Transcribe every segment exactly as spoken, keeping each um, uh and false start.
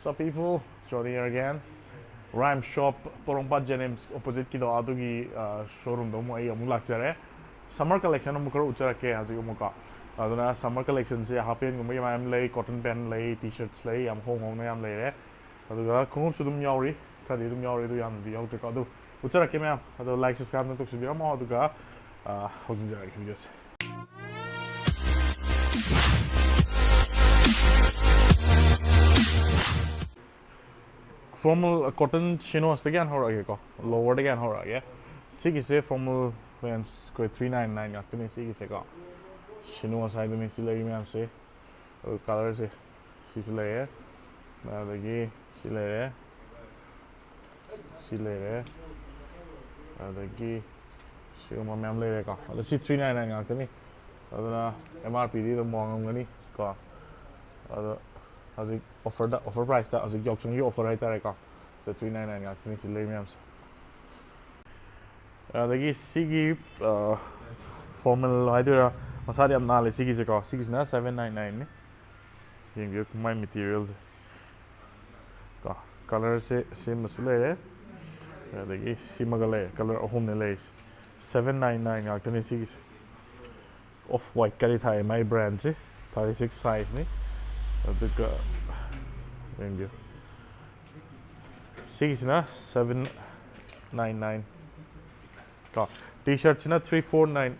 What's up, people? Johnny here again. Rhyme Shop, ꯄꯣꯔꯣꯝꯄꯥꯠ ꯖꯦꯅꯤꯝꯁ ꯑꯣꯄꯣꯖꯤꯠꯀꯤꯗꯣ, ꯑꯗꯨꯒꯤ ꯁꯣꯔꯨꯝꯗ ꯑꯃꯨꯛ ꯑꯩ ꯑꯃꯨꯛ ꯂꯥꯛꯆꯔꯦ꯫ ꯁꯝꯃꯔ ꯀꯂꯦꯛꯁꯟ ꯑꯃꯨꯛ ꯈꯔ ꯎꯠꯆꯔꯛꯀꯦ ꯍꯧꯖꯤꯛ ꯑꯃꯨꯛꯀꯣ꯫ ꯑꯗꯨꯅ ꯁꯝꯃꯔ ꯀꯂꯦꯛꯁꯟꯁꯦ ꯍꯥꯐ ꯄꯦꯟꯒꯨꯝꯕ ꯃꯌꯥꯝ ꯂꯩ, ꯀꯣꯇꯟ ꯄꯦꯟ ꯂꯩ, ꯇꯤ ꯁꯔꯠꯁ ꯂꯩ, ꯌꯥꯝ ꯍꯣꯡ ꯍꯣꯡꯅ ꯌꯥꯝ ꯂꯩꯔꯦ꯫ ꯑꯗꯨꯒ ꯈꯣꯡꯎꯞꯁꯨ ꯑꯗꯨꯝ ꯌꯥꯎꯔꯤ, ꯈꯔꯗꯤ ꯑꯗꯨꯝ ꯌꯥꯎꯔꯤ, ꯑꯗꯨ ꯌꯥꯝꯅꯗꯤ ꯌꯥꯎꯗ꯭ꯔꯦꯀꯣ꯫ ꯑꯗꯨ ꯎꯠꯆꯔꯛꯀꯦ ꯃꯌꯥꯝ꯫ ꯑꯗꯣ ꯂꯥꯏꯛ ꯁꯕꯁꯀ꯭ꯔꯥꯏꯕ ꯑꯃ ꯇꯧꯁꯤꯟꯕꯤꯔꯝꯃꯣ, ꯑꯗꯨꯒ ꯍꯧꯖꯤꯟꯖꯔꯛꯀꯦ ꯚꯤꯗꯤꯑꯣꯁꯦ꯫ ꯐꯣꯔꯃꯦꯜ ꯀꯣꯇꯟ ꯁꯤꯅꯣꯁꯇꯒꯤ ꯍꯥꯟꯅ ꯍꯧꯔꯛꯑꯒꯦꯀꯣ, ꯂꯣꯋꯔꯗꯒꯤ ꯍꯥꯟꯅ ꯍꯧꯔꯛꯑꯒꯦ꯫ ꯁꯤꯒꯤꯁꯦ ꯐꯣꯔꯃꯦꯜ ꯄꯦꯟꯁ ꯑꯩꯈꯣꯏ ꯊ꯭ꯔꯤ ꯅꯥꯏꯟ ꯅꯥꯏꯟ ꯉꯥꯛꯇꯅꯤ ꯁꯤꯒꯤꯁꯦꯀꯣ꯫ ꯁꯤꯅꯣꯁ ꯍꯥꯏꯗꯨꯅꯤ ꯁꯤ ꯂꯩꯔꯤ ꯃꯌꯥꯝꯁꯦ꯫ ꯑꯗꯨ ꯀꯂꯔꯁꯦ ꯁꯤꯁꯨ ꯂꯩꯔꯦ, ꯑꯗꯒꯤ ꯁꯤ ꯂꯩꯔꯦ, ꯁꯤ ꯂꯩꯔꯦ, ꯑꯗꯒꯤ ꯁꯤꯒꯨꯝꯕ ꯃꯌꯥꯝ ꯂꯩꯔꯦꯀꯣ꯫ ꯑꯗꯣ ꯁꯤ ꯊ꯭ꯔꯤ ꯅꯥꯏꯟ ꯅꯥꯏꯟ ꯉꯥꯛꯇꯅꯤ꯫ ꯑꯗꯨꯅ ꯑꯦꯝ ꯑꯥꯔ ꯄꯤꯗꯤ ꯑꯗꯨꯝ ꯋꯥꯡꯉꯝꯒꯅꯤ ꯀꯣ꯫ ꯑꯗꯣ ꯍꯧꯖꯤꯛ ꯑꯣꯐꯔꯗ, ꯑꯣꯐꯔ ꯄ꯭ꯔꯥꯏꯁꯇ, ꯍꯧꯖꯤꯛ ꯌꯥꯎꯁꯪꯒꯤ ꯑꯣꯐꯔ ꯍꯥꯏꯇꯥꯔꯦꯀꯣ꯫ ꯁꯤꯗ ꯊ꯭ꯔꯤ ꯅꯥꯏꯟ ꯅꯥꯏꯟ ꯉꯥꯛꯇꯅꯤ ꯁꯤ ꯂꯩ ꯃꯌꯥꯝꯁꯦ꯫ ꯑꯗꯒꯤ ꯁꯤꯒꯤ ꯐꯣꯔꯃꯦꯜ ꯍꯥꯏꯗꯣꯏꯔꯥ, ꯃꯁꯥꯗꯤ ꯌꯥꯝ ꯅꯥꯜꯂꯦ ꯁꯤꯒꯤꯁꯦꯀꯣ꯫ ꯁꯤꯒꯤꯁꯤꯅ ꯁꯚꯦꯟ ꯅꯥꯏꯟ ꯅꯥꯏꯟꯅꯤ꯫ ꯌꯦꯡꯕꯤꯌꯨ ꯃꯥꯏ ꯃꯦꯇꯤꯔꯤꯌꯦꯜꯁꯦ ꯀꯣ꯫ ꯀꯂꯔꯁꯦ ꯁꯤꯃꯁꯨ ꯂꯩꯔꯦ, ꯑꯗꯒꯤ ꯁꯤꯃꯒ ꯂꯩꯔꯦ꯫ ꯀꯂꯔ ꯑꯍꯨꯝꯅꯦ ꯂꯩꯔꯤꯁꯦ꯫ ꯁꯚꯦꯟ ꯅꯥꯏꯟ ꯅꯥꯏꯟ ꯉꯥꯛꯇꯅꯤ ꯁꯤꯒꯤꯁꯦ꯫ ꯑꯣꯐ ꯋꯥꯏꯠꯀꯗꯤ ꯊꯥꯏ, ꯃꯥꯏ ꯕ꯭ꯔꯥꯟꯁꯦ ꯊꯥꯔꯇꯤ ꯁꯤꯛꯁ ꯁꯥꯏꯖꯅꯤ꯫ ꯑꯗꯨꯒ ꯌꯦꯡꯕꯤꯌꯨ, ꯁꯤꯒꯤꯁꯤꯅ ꯁꯚꯦꯟ ꯅꯥꯏꯟ ꯅꯥꯏꯟ ꯀꯣ꯫ ꯇꯤ ꯁꯔꯠꯁꯤꯅ three four nine,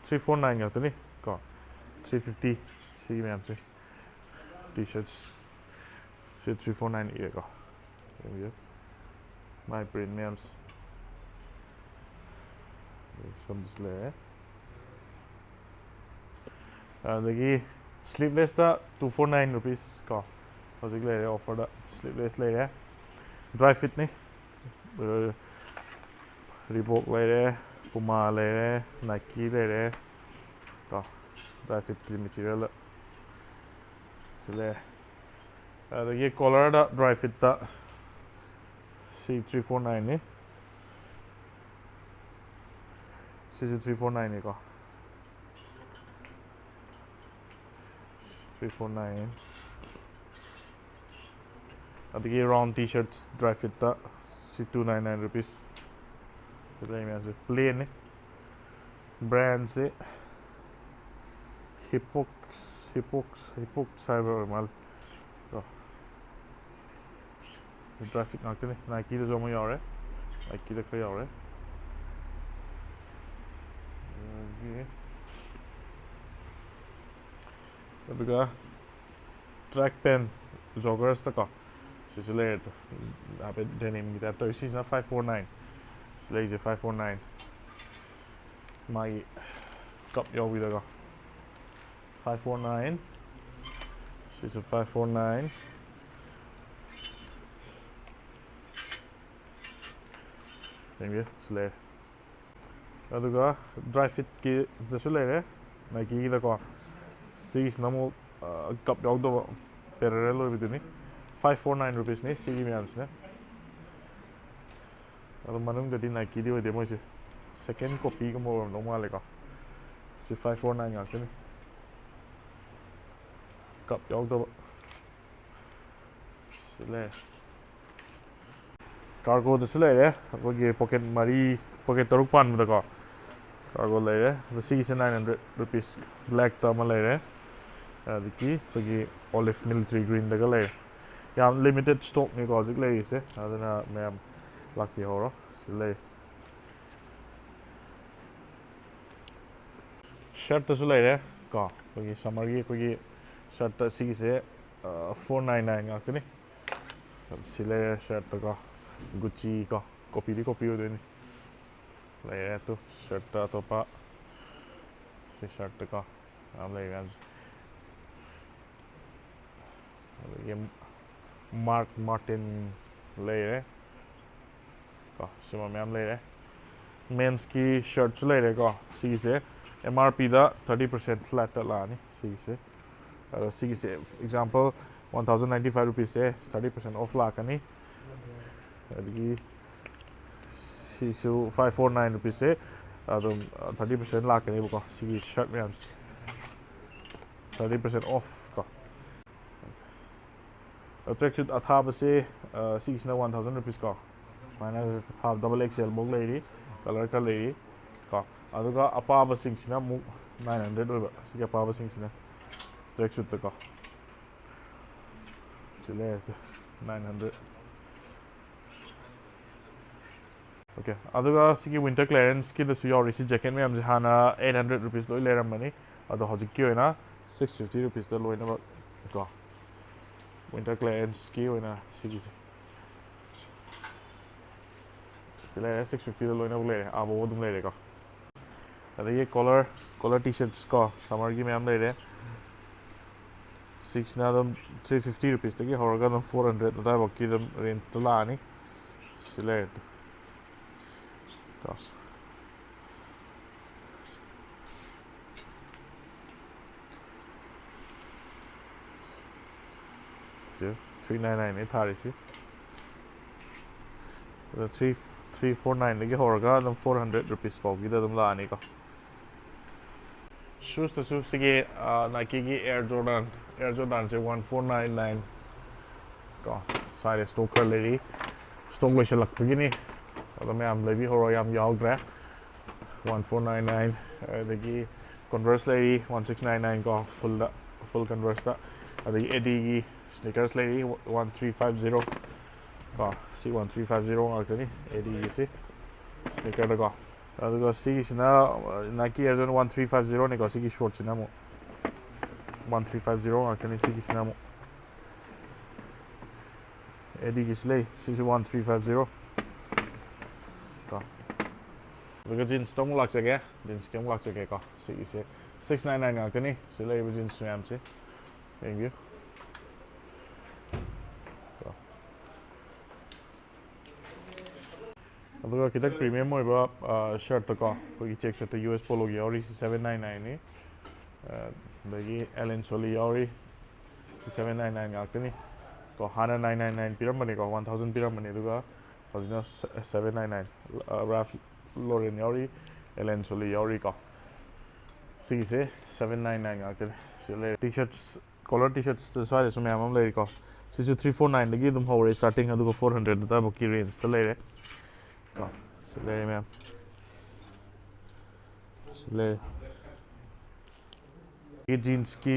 three four nine ꯉꯥꯛꯇꯅꯤ ꯀꯣ꯫ ꯊ꯭ꯔꯤ ꯐꯤꯐꯇꯤ ꯁꯤꯒꯤ ꯃꯌꯥꯝꯁꯦ꯫ ꯇꯤ ꯁꯔꯠꯁ ꯁꯤ ꯊ꯭ꯔꯤ ꯐꯣꯔ ꯅꯥꯏꯟ ꯏꯔꯦꯀꯣ꯫ ꯌꯦꯡꯕꯤꯌꯨ ꯃꯥꯏ ꯄ꯭ꯔꯤꯟ ꯃꯌꯥꯝꯁꯦ꯫ ꯁꯣꯝꯗꯁꯨ ꯂꯩꯔꯦ꯫ ꯑꯗꯒꯤ ꯁ꯭ꯂꯤꯞꯂꯦꯁꯇ ꯇꯨ ꯐꯣꯔ ꯅꯥꯏꯟ ꯔꯨꯄꯤꯁ ꯀꯣ꯫ ꯍꯧꯖꯤꯛ ꯂꯩꯔꯦ ꯑꯣꯐꯔꯗ꯫ ꯁ꯭ꯂꯤꯞꯂꯦꯁ ꯂꯩꯔꯦ, ꯗ꯭ꯔꯥꯏ ꯐꯤꯠꯅꯤ꯫ ꯔꯤꯕꯣꯛ ꯂꯩꯔꯦ, ꯄꯨꯃꯥ ꯂꯩꯔꯦ, ꯅꯥꯏꯀꯤ ꯂꯩꯔꯦ ꯀꯣ꯫ ꯗ꯭ꯔꯥꯏ ꯐꯤꯠꯀꯤ ꯃꯦꯇꯤꯔꯤꯌꯦꯜꯗ ꯁꯤ ꯂꯩꯔꯦ꯫ ꯑꯗꯒꯤ ꯀꯣꯂꯔꯗ ꯗ꯭ꯔꯥꯏ ꯐꯤꯠꯇ ꯁꯤ ꯊ꯭ꯔꯤ ꯐꯣꯔ ꯅꯥꯏꯟꯅꯤ꯫ ꯁꯤꯁꯨ ꯊ꯭ꯔꯤ ꯐꯣꯔ ꯅꯥꯏꯟꯅꯤꯀꯣ꯫ Three four nine. ꯑꯗꯒꯤ round T-shirts dry fit ꯇ ꯁꯤ two nine nine rupees꯫ ꯁꯤꯗ ꯂꯩ ꯃꯌꯥꯝꯁꯦ plain ꯅꯤ꯫ Brand ꯁꯦ Hippox, Hippox, Hippox ꯍꯥꯏꯕ ꯑꯣꯏꯔ ꯃꯥꯜꯂꯦ꯫ ꯀꯣ꯫ Dry fit ꯉꯥꯛꯇꯅꯤ꯫ Nike ꯗꯁꯨ ꯑꯃ ꯌꯥꯎꯔꯦ꯫ Nike ꯗ ꯈꯔ ꯌꯥꯎꯔꯦ꯫ ꯑꯗꯒꯤ ꯑꯗꯨꯒ track pant, joggers ꯇ ꯀꯣ꯫ ꯁꯤꯁꯨ ꯂꯩꯔꯦ꯫ ꯇꯨ꯫ ꯍꯥꯏꯐꯦꯠ denim ꯒꯤ type ꯇꯧꯋꯤ꯫ ꯁꯤꯁꯤꯅ five four nine꯫ ꯁꯤ ꯂꯩꯁꯦ five four nine꯫ ꯃꯥꯒꯤ cup ꯌꯥꯎꯕꯤꯗꯀꯣ꯫ Five four nine꯫ ꯁꯤꯁꯨ five four nine꯫ ꯌꯦꯡꯕꯤꯌꯨ, ꯁꯤ ꯂꯩꯔꯦ꯫ ꯑꯗꯨꯒ dry fit ꯀꯤꯗꯁꯨ ꯂꯩꯔꯦ, Nike ꯒꯤꯗꯀꯣ꯫ ꯁꯤꯒꯤꯁꯤꯅ ꯑꯃꯨꯛ, ꯑ, cup ꯌꯥꯎꯗꯕ, parallel ꯑꯣꯏꯕꯗꯨꯅꯤ꯫ Five four nine rupees ꯅꯤ ꯁꯤꯒꯤ ꯃꯌꯥꯝꯁꯤꯅ꯫ ꯑꯗꯣ ꯃꯅꯨꯡꯗꯗꯤ Nike ꯗꯤ ꯑꯣꯏꯗꯦ ꯃꯣꯏꯁꯦ꯫ Second copy ꯒꯨꯝꯕ ꯑꯣꯏꯔꯝꯗꯧ ꯃꯥꯜꯂꯦꯀꯣ꯫ ꯁꯤ five four nine ꯉꯥꯛꯇꯅꯤ꯫ Cup ꯌꯥꯎꯗꯕ꯫ ꯁꯤ ꯂꯩꯔꯦ꯫ Cargo ꯗꯁꯨ ꯂꯩꯔꯦ꯫ ꯑꯩꯈꯣꯏꯒꯤ pocket ꯃꯔꯤ, pocket ꯇꯔꯨꯛ ꯄꯥꯟꯕꯗꯀꯣ꯫ Cargo ꯂꯩꯔꯦ꯫ ꯑꯗꯣ ꯁꯤꯒꯤꯁꯦ nine hundred rupees, black ꯇ ꯑꯃ ꯂꯩꯔꯦ꯫ ꯑꯗꯒꯤ ꯑꯩꯈꯣꯏꯒꯤ olive military green ꯗꯒ ꯂꯩꯔꯦ꯫ ꯌꯥꯝ limited stock ꯅꯤꯀꯣ ꯍꯧꯖꯤꯛ ꯂꯩꯔꯤꯁꯦ꯫ ꯑꯗꯨꯅ ꯃꯌꯥꯝ ꯂꯥꯛꯄꯤꯍꯧꯔꯣ꯫ ꯁꯤ ꯂꯩ꯫ Shirt ꯇꯁꯨ ꯂꯩꯔꯦ ꯀꯣ꯫ ꯑꯩꯈꯣꯏꯒꯤ summer ꯒꯤ ꯑꯩꯈꯣꯏꯒꯤ shirt ꯇ ꯁꯤꯒꯤꯁꯦ, ꯑ, four nine nine ꯉꯥꯛꯇꯅꯤ꯫ ꯁꯤ ꯂꯩꯔꯦ shirt ꯇꯀꯣ꯫ Gucci ꯀꯣ꯫ Copy ꯗꯤ copy ꯑꯣꯏꯗꯣꯏꯅꯤ꯫ ꯂꯩꯔꯦ ꯇꯨ꯫ Shirt ꯇ ꯑꯇꯣꯞꯄ꯫ ꯁꯤ shirt ꯇꯀꯣ꯫ ꯃꯌꯥꯝ ꯂꯩꯔꯦ ꯃꯌꯥꯝꯁꯦ꯫ ꯑꯗꯒꯤ Marc Martin ꯂꯩꯔꯦ꯫ ꯀꯣ, ꯁꯤꯃ ꯃꯌꯥꯝ ꯂꯩꯔꯦ꯫ Men's ꯀꯤ shirt ꯁꯨ ꯂꯩꯔꯦꯀꯣ꯫ ꯁꯤꯒꯤꯁꯦ M R P ꯗ thirty percent flat ꯇ ꯂꯥꯛꯑꯅꯤ ꯁꯤꯒꯤꯁꯦ꯫ ꯑꯗꯣ ꯁꯤꯒꯤꯁꯦ example one thousand ninety five rupees ꯁꯦ thirty percent off ꯂꯥꯛꯀꯅꯤ꯫ ꯑꯗꯒꯤ ꯁꯤꯁꯨ five four nine rupees ꯁꯦ ꯑꯗꯨꯝ thirty percent ꯂꯥꯛꯀꯅꯦꯕꯀꯣ꯫ ꯁꯤꯒꯤ shirt ꯃꯌꯥꯝꯁꯦ thirty percent off ꯀꯣ꯫ Track suit ꯑꯊꯥꯕꯁꯦ, ꯑ, ꯁꯤꯒꯤꯁꯤꯅ one thousand rupees ꯀꯣ, ꯁꯨꯃꯥꯏꯅ ꯑꯊꯥꯕ double X L ꯐꯥꯎ ꯂꯩꯔꯤ, colour ꯈꯔ ꯂꯩꯔꯤ ꯀꯣ꯫ ꯑꯗꯨꯒ ꯑꯄꯥꯕꯁꯤꯡꯁꯤꯅ ꯑꯃꯨꯛ nine hundred ꯑꯣꯏꯕ, ꯁꯤꯒꯤ ꯑꯄꯥꯕꯁꯤꯡꯁꯤꯅ track suitꯇ ꯀꯣ꯫ ꯁꯤ ꯂꯩꯔꯦ, nine hundred꯫ Okay, ꯑꯗꯨꯒ ꯁꯤꯒꯤ winter clearanceꯀꯤꯗꯁꯨ ꯌꯥꯎꯔꯤ꯫ ꯁꯤ jacket ꯃꯌꯥꯝꯁꯦ ꯍꯥꯟꯅ eight hundred rupees ꯂꯣꯏ ꯂꯩꯔꯝꯕꯅꯤ, ꯑꯗꯣ ꯍꯧꯖꯤꯛꯀꯤ ꯑꯣꯏꯅ six fifty rupeesꯇ ꯂꯣꯏꯅꯃꯛ ꯀꯣ, winter clearanceꯀꯤ ꯑꯣꯏꯅ ꯁꯤꯒꯤꯁꯦ꯫ ꯁꯤ ꯂꯩꯔꯦ, six fiftyꯗ ꯂꯣꯏꯅꯃꯛ ꯂꯩꯔꯦ, ꯑꯥꯕꯧ ꯑꯗꯨꯝ ꯂꯩꯔꯦꯀꯣ꯫ ꯑꯗꯒꯤ collar, collar T-shirts ꯀꯣ, summerꯒꯤ ꯃꯌꯥꯝ ꯂꯩꯔꯦ꯫ ꯁꯤꯒꯤꯁꯤꯅ ꯑꯗꯨꯝ three fifty rupeesꯇꯒꯤ ꯍꯧꯔꯒ ꯑꯗꯨꯝ four hundred ꯑꯗꯨꯋꯥꯏꯐꯥꯎꯀꯤ ꯑꯗꯨꯝ rangeꯇ ꯂꯥꯛꯑꯅꯤ꯫ ꯁꯤ ꯂꯩꯔꯦ꯫ ꯀꯣ꯫ Three nine nineꯅꯦ ꯊꯥꯔꯤꯁꯤ꯫ ꯑꯗꯣ three, three four nineꯗꯒꯤ ꯍꯧꯔꯒ ꯑꯗꯨꯝ four hundred rupees ꯐꯥꯎꯒꯤꯗ ꯑꯗꯨꯝ ꯂꯥꯛꯑꯅꯤꯀꯣ꯫ Shoesꯇꯁꯨ ꯁꯤꯒꯤ, ꯑ, Nikeꯒꯤ Air Jordan, Air Jordanꯁꯦ one four nine nine ꯀꯣ, ꯁ꯭ꯋꯥꯏꯗ stock ꯈꯔ ꯂꯩꯔꯤ, stock ꯂꯣꯏꯁꯤꯜꯂꯛꯄꯒꯤꯅꯤ꯫ ꯑꯗꯣ ꯃꯌꯥꯝ ꯂꯩꯕꯤꯍꯧꯔꯣ, ꯌꯥꯝ ꯌꯥꯎꯗ꯭ꯔꯦ꯫ One four nine nine, ꯑꯗꯒꯤ Converse ꯂꯩꯔꯤ, one six nine nine ꯀꯣ, fullꯗ, full Converseꯇ꯫ ꯑꯗꯒꯤ Adiꯒꯤ sneakers ꯂꯩꯔꯤ, one three five zero ꯀꯣ, ꯁꯤ one three five zero ꯉꯥꯛꯇꯅꯤ, Adiꯒꯤꯁꯤ sneakerꯗꯀꯣ꯫ ꯑꯗꯨꯒ ꯁꯤꯒꯤꯁꯤꯅ, ꯑ, Nike Air Jordan one three five zeroꯅꯤꯀꯣ, ꯁꯤꯒꯤ shortꯁꯤꯅ ꯑꯃꯨꯛ one three five zero ꯉꯥꯛꯇꯅꯤ, ꯁꯤꯒꯤꯁꯤꯅ ꯑꯃꯨꯛ꯫ Adiꯒꯤꯁꯤ ꯂꯩ, ꯁꯤꯁꯨ one three five zero ꯀꯣ꯫ ꯑꯗꯨꯒ jeansꯇ ꯑꯃꯨꯛ ꯂꯥꯛꯆꯒꯦ, jeansꯀꯤ ꯑꯃꯨꯛ ꯂꯥꯛꯆꯒꯦꯀꯣ꯫ ꯁꯤꯒꯤꯁꯦ six nine nine ꯉꯥꯛꯇꯅꯤ, ꯁꯤ ꯂꯩꯔꯤꯕ jeans ꯃꯌꯥꯝꯁꯦ ꯌꯦꯡꯕꯤꯌꯨ ꯀꯣ꯫ ꯑꯗꯨꯒ ꯈꯤꯇꯪ premium ꯑꯣꯏꯕ, ꯑ, shirtꯇꯀꯣ, ꯑꯩꯈꯣꯏꯒꯤ check shirtꯇ U S Poloꯒꯤ ꯌꯥꯎꯔꯤ, ꯁꯤ seven nine nineꯅꯤ꯫ ꯑ, ꯑꯗꯒꯤ Allen Solly ꯌꯥꯎꯔꯤ, ꯁꯤ seven nine nine ꯉꯥꯛꯇꯅꯤ ꯀꯣ꯫ ꯍꯥꯟꯅ nine nine nine ꯄꯤꯔꯝꯕꯅꯤꯀꯣ, one thousand ꯄꯤꯔꯝꯕꯅꯤ, ꯑꯗꯨꯒ ꯍꯧꯖꯤꯛꯅ seven nine nine, ꯑ, Ralph Lauren ꯌꯥꯎꯔꯤ, Allen Solly ꯌꯥꯎꯔꯤ ꯀꯣ꯫ ꯁꯤꯒꯤꯁꯦ seven nine nine ꯉꯥꯛꯇꯅꯤ꯫ ꯁꯤꯗ ꯂꯩꯔꯦ T-shirts, collar T-shirts ꯁ꯭ꯋꯥꯏꯗꯁꯨ ꯃꯌꯥꯝ ꯑꯃ ꯂꯩꯔꯤꯀꯣ꯫ ꯁꯤꯁꯨ ꯊ꯭ꯔꯤ ꯐꯣꯔ ꯅꯥꯏꯟꯗꯒꯤ ꯑꯗꯨꯝ ꯍꯧꯔꯦ starting, ꯑꯗꯨꯒ ꯐꯣꯔ ꯍꯟꯗ꯭ꯔꯦꯗ ꯑꯗꯥꯏꯐꯥꯎꯀꯤ ꯔꯦꯟꯖꯇ ꯂꯩꯔꯦ꯫ ꯀꯣ, ꯁꯤ ꯂꯩꯔꯦ ꯃꯌꯥꯝ, ꯁꯤ ꯂꯩꯔꯦ꯫ ꯑꯩꯒꯤ ꯖꯤꯟꯁꯀꯤ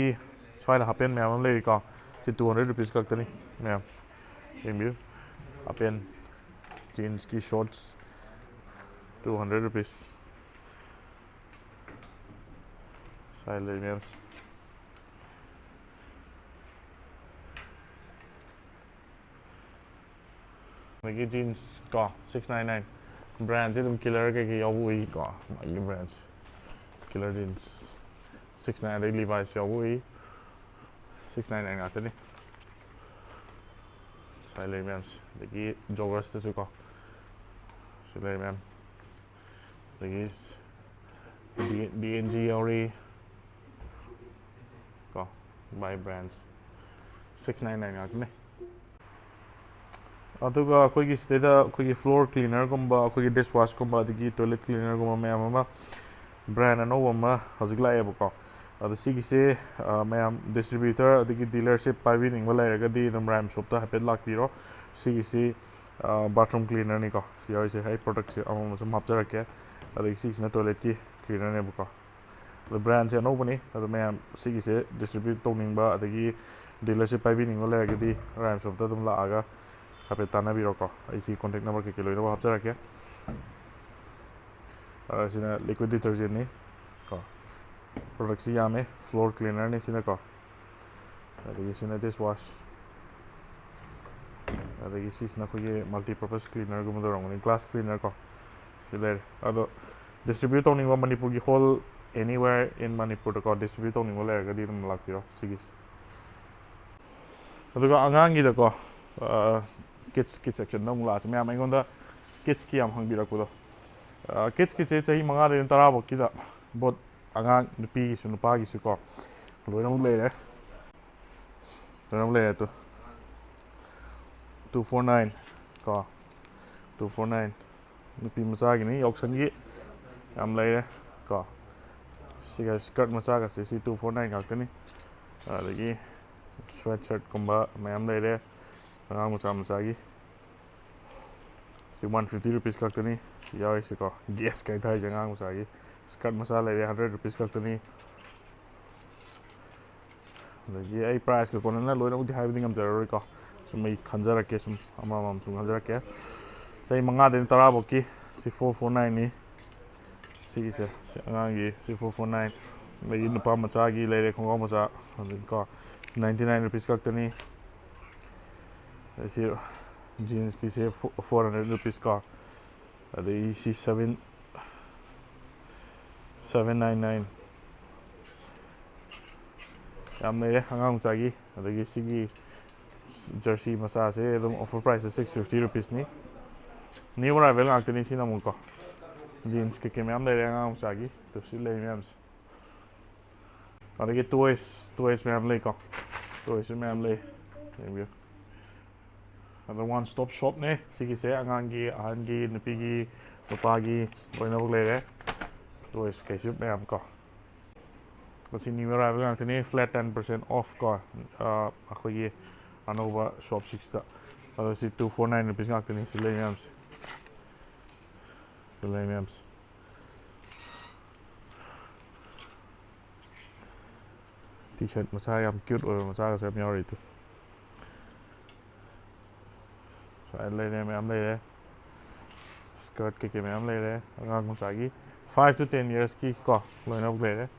ꯁ꯭ꯋꯥꯏꯗ ꯍꯥꯞ ꯄꯦꯟ ꯃꯌꯥꯝ ꯑꯃ ꯂꯩꯔꯤꯀꯣ꯫ ꯁꯤ ꯇꯨ ꯍꯟꯗ꯭ꯔꯦꯗ ꯔꯨꯄꯤꯁ ꯈꯛꯇꯅꯤ ꯃꯌꯥꯝ, ꯌꯦꯡꯕꯤꯌꯨ꯫ ꯍꯥꯞ ꯄꯦꯟ, ꯖꯤꯟꯁꯀꯤ ꯁꯣꯔꯠꯁ, ꯇꯨ ꯍꯟꯗ꯭ꯔꯦꯗ ꯔꯨꯄꯤꯁ꯫ ꯁ꯭ꯋꯥꯏ ꯂꯩ ꯃꯌꯥꯝꯁꯦ꯫ ꯑꯗꯒꯤ ꯖꯤꯟꯁ ꯀꯣ, ꯁꯤꯛꯁ ꯅꯥꯏꯟ ꯅꯥꯏꯟ꯫ ꯕ꯭ꯔꯥꯟꯁꯦ ꯑꯗꯨꯝ ꯀꯤꯂꯔ ꯀꯩꯀꯩ ꯌꯥꯎꯕ ꯎꯏꯀꯣ, ꯃꯥꯒꯤ ꯕ꯭ꯔꯥꯟꯁꯦ꯫ ꯀꯤꯂꯔ ꯖꯤꯟꯁ ꯁꯤꯛꯁ ꯅꯥꯏꯟ, ꯑꯗꯩ ꯂꯤꯚꯥꯏꯁ ꯌꯥꯎꯕ ꯎꯏ꯫ ꯁꯤꯛꯁ ꯅꯥꯏꯟ ꯅꯥꯏꯟ ꯉꯥꯛꯇꯅꯤ꯫ ꯁ꯭ꯋꯥꯏ ꯂꯩ ꯃꯌꯥꯝꯁꯦ꯫ ꯑꯗꯒꯤ ꯖꯣꯒꯔꯁꯇꯁꯨ ꯀꯣ, ꯁꯤ ꯂꯩ ꯃꯌꯥꯝ꯫ ꯑꯗꯒꯤ ꯕꯤ ꯑꯦꯟ ꯖꯤ ꯌꯥꯎꯔꯤ ꯀꯣ, ꯕꯥꯏ ꯕ꯭ꯔꯥꯟꯁ꯫ ꯁꯤꯛꯁ ꯅꯥꯏꯟ ꯅꯥꯏꯟ ꯉꯥꯛꯇꯅꯦ꯫ ꯑꯗꯨꯒ ꯑꯩꯈꯣꯏꯒꯤ ꯁꯤꯗꯩꯗ ꯑꯩꯈꯣꯏꯒꯤ ꯐ꯭ꯂꯣꯔ ꯀ꯭ꯂꯤꯅꯔꯒꯨꯝꯕ, ꯑꯩꯈꯣꯏꯒꯤ ꯗꯤꯁ ꯋꯥꯁꯀꯨꯝꯕ, ꯑꯗꯒꯤ ꯇꯣꯏꯂꯦꯠ ꯀ꯭ꯂꯤꯅꯔꯒꯨꯝꯕ ꯃꯌꯥꯝ ꯑꯃ, ꯕ꯭ꯔꯥꯟ ꯑꯅꯧꯕ ꯑꯃ ꯍꯧꯖꯤꯛ ꯂꯥꯛꯑꯦꯕꯀꯣ꯫ ꯑꯗꯣ ꯁꯤꯒꯤꯁꯦ, ꯑ, ꯃꯌꯥꯝ ꯗꯤꯁꯇ꯭ꯔꯤꯕ꯭ꯌꯨꯇꯔ ꯑꯗꯒꯤ ꯗꯤꯂꯔꯁꯤꯞ ꯄꯥꯏꯕꯤꯅꯤꯡꯕ ꯂꯩꯔꯒꯗꯤ ꯑꯗꯨꯝ ꯔꯥꯏꯝ ꯁꯣꯞꯇ ꯍꯥꯏꯐꯦꯠ ꯂꯥꯛꯄꯤꯔꯣ꯫ ꯁꯤꯒꯤꯁꯤ, ꯑ, ꯕꯥꯊꯔꯨꯝ ꯀ꯭ꯂꯤꯅꯔꯅꯤꯀꯣ꯫ ꯁꯤ ꯌꯥꯎꯔꯤꯁꯦ ꯑꯩ ꯄ꯭ꯔꯣꯗꯛꯁꯦ ꯑꯃꯃꯝ ꯁꯨꯝ ꯍꯥꯞꯆꯔꯛꯀꯦ꯫ ꯑꯗꯒꯤ ꯁꯤꯒꯤꯁꯤꯅ ꯇꯣꯏꯂꯦꯠꯀꯤ ꯀ꯭ꯂꯤꯅꯔꯅꯦꯕꯀꯣ꯫ ꯑꯗꯣ ꯕ꯭ꯔꯥꯟꯁꯦ ꯑꯅꯧꯕꯅꯤ, ꯑꯗꯣ ꯃꯌꯥꯝ ꯁꯤꯒꯤꯁꯦ ꯗꯤꯁꯇ꯭ꯔꯤꯕ꯭ꯌꯨꯠ ꯇꯧꯅꯤꯡꯕ ꯑꯗꯒꯤ ꯗꯤꯂꯔꯁꯤꯞ ꯄꯥꯏꯕꯤꯅꯤꯡꯕ ꯂꯩꯔꯒꯗꯤ ꯔꯥꯏꯝ ꯁꯣꯞꯇ ꯑꯗꯨꯝ ꯂꯥꯛꯑꯒ ꯍꯥꯏꯐꯦꯠ ꯇꯥꯟꯅꯕꯤꯔꯣꯀꯣ꯫ ꯑꯩ ꯁꯤ ꯀꯣꯟꯇꯦꯛ ꯅꯝꯕꯔ ꯀꯩꯀꯩ ꯂꯣꯏꯅꯃꯛ ꯍꯥꯞꯆꯔꯛꯀꯦ꯫ ꯑ, ꯁꯤꯅ ꯂꯤꯀ꯭ꯋꯤꯠ ꯗꯤꯇꯔꯖꯦꯟꯅꯤ ꯀꯣ꯫ ꯄ꯭ꯔꯣꯗꯛꯁꯤ ꯌꯥꯝꯃꯦ, ꯐ꯭ꯂꯣꯔ ꯀ꯭ꯂꯤꯅꯔꯅꯤ ꯁꯤꯅꯀꯣ꯫ ꯑꯗꯒꯤ ꯁꯤꯅ ꯗꯤꯁ ꯋꯥꯁ꯫ ꯑꯗꯒꯤ ꯁꯤꯁꯤꯅ ꯑꯩꯈꯣꯏꯒꯤ ꯃꯜꯇꯤ ꯄꯔꯄꯁ ꯀ꯭ꯂꯤꯅꯔꯒꯨꯝꯕꯗ ꯑꯣꯏꯔꯝꯒꯅꯤ, ꯒ꯭ꯂꯥꯁ ꯀ꯭ꯂꯤꯅꯔ ꯀꯣ꯫ ꯁꯤ ꯂꯩꯔꯦ꯫ ꯑꯗꯣ ꯗꯤꯁꯇ꯭ꯔꯤꯕ꯭ꯌꯨꯠ ꯇꯧꯅꯤꯡꯕ ꯃꯅꯤꯄꯨꯔꯒꯤ ꯍꯣꯜ, anywhere in ꯃꯅꯤꯄꯨꯔꯗꯀꯣ, ꯗꯤꯁꯇ꯭ꯔꯤꯕ꯭ꯌꯨꯠ ꯇꯧꯅꯤꯡꯕ ꯂꯩꯔꯒꯗꯤ ꯑꯗꯨꯝ ꯂꯥꯛꯄꯤꯔꯣ ꯁꯤꯒꯤꯁꯦ꯫ ꯑꯗꯨꯒ ꯑꯉꯥꯡꯒꯤꯗꯀꯣ, ꯑ, ꯀꯤꯠꯁꯀꯤ ꯁꯦꯛꯁꯟꯗ ꯑꯃꯨꯛ ꯂꯥꯛꯑꯁꯤ꯫ ꯃꯌꯥꯝ ꯑꯩꯉꯣꯟꯗ ꯀꯤꯠꯁꯀꯤ ꯌꯥꯝ ꯍꯪꯕꯤꯔꯛꯄꯗꯣ꯫ ꯑ, ꯀꯤꯠꯁꯀꯤꯁꯦ ꯆꯍꯤ ꯃꯉꯥꯗꯩꯅ ꯇꯔꯥ ꯐꯥꯎꯀꯤꯗ, both ꯑꯉꯥꯡ ꯅꯨꯄꯤꯒꯤꯁꯨ ꯅꯨꯄꯥꯒꯤꯁꯨ ꯀꯣ, ꯂꯣꯏꯅꯃꯛ ꯂꯩꯔꯦ꯫ ꯂꯣꯏꯅꯃꯛ ꯂꯩꯔꯦ꯫ ꯇꯨ, ꯇꯨ ꯐꯣꯔ ꯅꯥꯏꯟ ꯀꯣ, ꯇꯨ ꯐꯣꯔ ꯅꯥꯏꯟ꯫ ꯅꯨꯄꯤ ꯃꯆꯥꯒꯤꯅꯤ, ꯌꯥꯎꯁꯪꯒꯤ ꯌꯥꯝ ꯂꯩꯔꯦ ꯀꯣ꯫ ꯁꯤꯒ ꯁ꯭ꯀꯔꯠ ꯃꯆꯥꯒꯁꯦ, ꯁꯤ ꯇꯨ ꯐꯣꯔ ꯅꯥꯏꯟ ꯉꯥꯛꯇꯅꯤ꯫ ꯑꯗꯒꯤ Sweatshirt ꯀꯨꯝꯕ ꯃꯌꯥꯝ ꯂꯩꯔꯦ ꯑꯉꯥꯡ ꯃꯆꯥ ꯃꯆꯥꯒꯤ꯫ ꯁꯤ one fifty rupees ꯈꯛꯇꯅꯤ꯫ ꯁꯤ ꯌꯥꯎꯔꯤꯁꯤꯀꯣ, ꯒꯦꯁ ꯀꯩ ꯊꯥꯏꯁꯦ ꯑꯉꯥꯡ ꯃꯆꯥꯒꯤ꯫ Skirt ꯃꯆꯥ ꯂꯩꯔꯦ, hundred rupees ꯈꯛꯇꯅꯤ꯫ ꯑꯗꯒꯤ ꯑꯩ price ꯀ ꯀꯣꯟꯅꯅ ꯂꯣꯏꯅꯃꯛꯇꯤ ꯍꯥꯏꯕꯗꯤ ꯉꯝꯖꯔꯔꯣꯏꯀꯣ, ꯁꯨꯝ ꯑꯩ ꯈꯟꯖꯔꯛꯀꯦ, ꯁꯨꯝ ꯑꯃꯃꯝ ꯁꯨꯝ ꯈꯟꯖꯔꯛꯀꯦ꯫ ꯆꯍꯤ ꯃꯉꯥꯗꯩꯅ ꯇꯔꯥ ꯐꯥꯎꯀꯤ꯫ ꯁꯤ four four nine ꯅꯤ꯫ ꯁꯤꯒꯤꯁꯦ, ꯁꯤ ꯑꯉꯥꯡꯒꯤ ꯁꯤ four four nine꯫ ꯑꯗꯒꯤ ꯅꯨꯄꯥ ꯃꯆꯥꯒꯤ ꯂꯩꯔꯦ, ꯈꯣꯡꯒ꯭ꯔꯥꯎ ꯃꯆꯥ꯫ ꯑꯗꯒꯤꯀꯣ, ꯁꯤ ninety nine rupees ꯈꯛꯇꯅꯤ꯫ ꯑꯗꯩ ꯁꯤ jeans ꯀꯤꯁꯦ four hundred rupees ꯀꯣ꯫ ꯑꯗꯩ ꯁꯤ seven, seven nine nine꯫ ꯌꯥꯝ ꯂꯩꯔꯦ ꯑꯉꯥꯡ ꯃꯆꯥꯒꯤ꯫ ꯑꯗꯒꯤ ꯁꯤꯒꯤ jersey ꯃꯆꯥꯁꯦ ꯑꯗꯨꯝ offer price ꯇ six fifty rupees ꯅꯤ꯫ New arrival ꯉꯥꯛꯇꯅꯤ ꯁꯤꯅ ꯑꯃꯨꯛꯀꯣ꯫ Jeans ꯀꯩꯀꯩ ꯃꯌꯥꯝ ꯂꯩꯔꯦ ꯑꯉꯥꯡ ꯃꯆꯥꯒꯤ꯫ ꯑꯗꯨ ꯁꯤ ꯂꯩ ꯃꯌꯥꯝꯁꯦ꯫ ꯑꯗꯒꯤ toys, toys ꯃꯌꯥꯝ ꯂꯩꯀꯣ꯫ Toys ꯁꯨ ꯃꯌꯥꯝ ꯂꯩ꯫ ꯌꯦꯡꯕꯤꯌꯨ꯫ ꯑꯗꯣ one stop shop ꯅꯦ ꯁꯤꯒꯤꯁꯦ꯫ ꯑꯉꯥꯡꯒꯤ, ꯑꯍꯟꯒꯤ, ꯅꯨꯄꯤꯒꯤ, ꯅꯨꯄꯥꯒꯤ ꯂꯣꯏꯅꯃꯛ ꯂꯩꯔꯦ꯫ Toys ꯀꯩꯁꯨ ꯃꯌꯥꯝ ꯀꯣ꯫ ꯃꯁꯤ new arrival ꯉꯥꯛꯇꯅꯤ, flat ten percent off ꯀꯣ, ꯑ, ꯑꯩꯈꯣꯏꯒꯤ ꯑꯅꯧꯕ shop six ꯇ꯫ ꯑꯗꯣ ꯁꯤ two four nine rupees ꯉꯥꯛꯇꯅꯤ ꯁꯤ ꯂꯩ ꯃꯌꯥꯝꯁꯦ꯫ ꯁꯤ ꯂꯩ ꯃꯌꯥꯝꯁꯦ꯫ T-shirt ꯃꯆꯥ ꯌꯥꯝ cute ꯑꯣꯏꯕ ꯃꯆꯥꯒꯁꯨ ꯌꯥꯝ ꯌꯥꯎꯔꯤ ꯇꯨ꯫ ꯁꯨꯃꯥꯏꯅ ꯂꯩꯔꯦ, ꯃꯌꯥꯝ ꯂꯩꯔꯦ꯫ Skirt ꯀꯩꯀꯩ ꯃꯌꯥꯝ ꯂꯩꯔꯦ ꯑꯉꯥꯡ ꯃꯆꯥꯒꯤ, five to ten years ꯀꯤ ꯀꯣ, ꯂꯣꯏꯅꯃꯛ ꯂꯩꯔꯦ꯫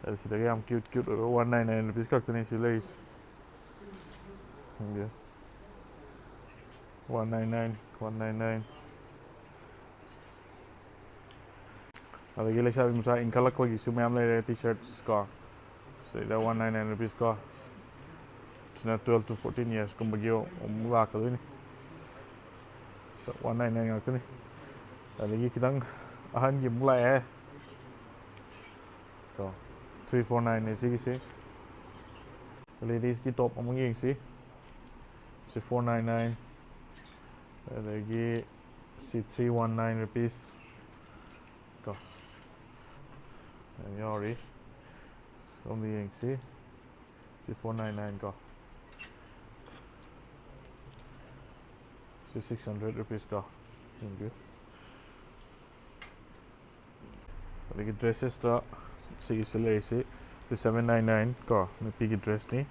ꯑꯗꯨ ꯁꯤꯗꯒꯤ ꯌꯥꯝ cute cute ꯑꯣꯏꯕ one nine nine rupees ꯈꯛꯇꯅꯤ ꯁꯤ ꯂꯩꯔꯤꯁꯦ꯫ ꯈꯪꯗꯦ꯫ One nine nine, one nine nine꯫ ꯑꯗꯒꯤ ꯂꯩꯁꯥꯕꯤ ꯃꯆꯥ ꯏꯟꯈꯠꯂꯛꯄꯒꯤꯁꯨ ꯃꯌꯥꯝ ꯂꯩꯔꯦ, T-shirts ꯀꯣ꯫ ꯁꯤꯗ one nine nine rupees ꯀꯣ꯫ ꯁꯤꯅ twelve to fourteen years ꯀꯨꯝꯕꯒꯤ ꯑꯃꯨꯛ ꯂꯥꯛꯀꯗꯣꯏꯅꯤ꯫ So, one nine nine ꯉꯥꯛꯇꯅꯤ꯫ ꯑꯗꯒꯤ ꯈꯤꯇꯪ ꯑꯍꯟꯒꯤ ꯑꯃꯨꯛ ꯂꯥꯛꯑꯦ꯫ ꯀꯣ, three four nine ꯅꯦ ꯁꯤꯒꯤꯁꯦ꯫ Ladies ꯀꯤ top ꯑꯃꯨꯛ ꯌꯦꯡꯁꯤ꯫ ꯁꯤ four nine nine꯫ ꯑꯗꯒꯤ ꯁꯤ three one nine rupees꯫ ꯀꯣ꯫ ꯌꯥꯝ ꯌꯥꯎꯔꯤ꯫ ꯁꯣꯝꯗ ꯌꯦꯡꯁꯤ꯫ ꯁꯤ four nine nine ꯀꯣ, ꯁꯤ six hundred rupees ꯀꯣ꯫ Thank you. ꯑꯗꯒꯤ ꯗ꯭ꯔꯦꯁꯦꯁꯇ ꯁꯤꯒꯤꯁꯤ ꯂꯩꯔꯤꯁꯤ, ꯁꯤ seven nine nine ꯀꯣ, ꯅꯨꯄꯤꯒꯤ ꯗ꯭ꯔꯦꯁꯅꯤ꯫